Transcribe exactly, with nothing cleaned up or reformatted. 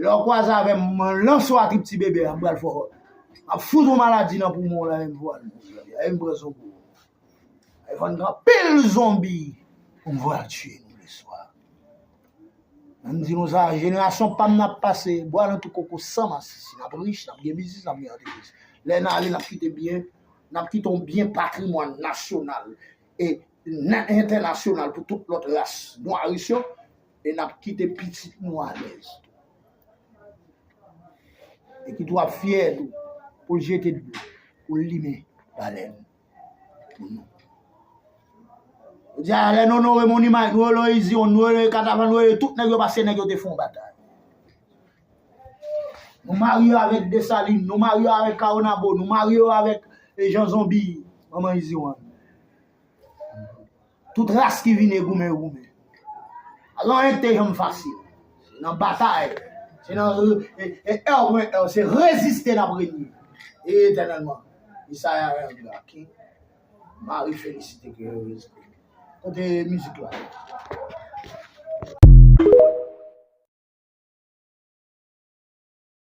Lè w kwaze avè m, mwen lanse w a trip ti bebe a, m pral fè w. M ap fout yon maladi nan poumon w la, e m voye w al. E m pran son pou ou. E vann gen anpil zonbi pou m voye al tiye nou leswa. Mwen m di nou sa, jenerasyon pa m n ap pase bwa nan tou koko san masisi. N ap rich, n ap gen biznis, n ap gen antrepriz. Lè n ale, n ap kite byen, n ap kite yon byen patrimwàn nasyonal e entènasyonal pou tout lòt ras nwaris yo, e n ap kite pitit nou alèz. E ki tou ap fyè tou pou l jete dlo, pou l limen balèn pou nou. Jodi a, lè nou onore moniman, nou rele Iziwonn, nou rele Katafan, nou rele tout nèg yo, paske nèg yo te fè yon batay. Nou marye avèk Desalin, nou marye avèk Kawonabo, nou marye avèk e Jan Zonbi, manman Iziwonn. Tout ras ki vini goumen, yo goumen. Pa gen anyen ki te janm fasil. Se nan batay, se nan e, e, e, se reziste n ap renye. E etènèlman. Isaya Rembra, King, Marie Félicité, ke yo reziste. Kote mizik la?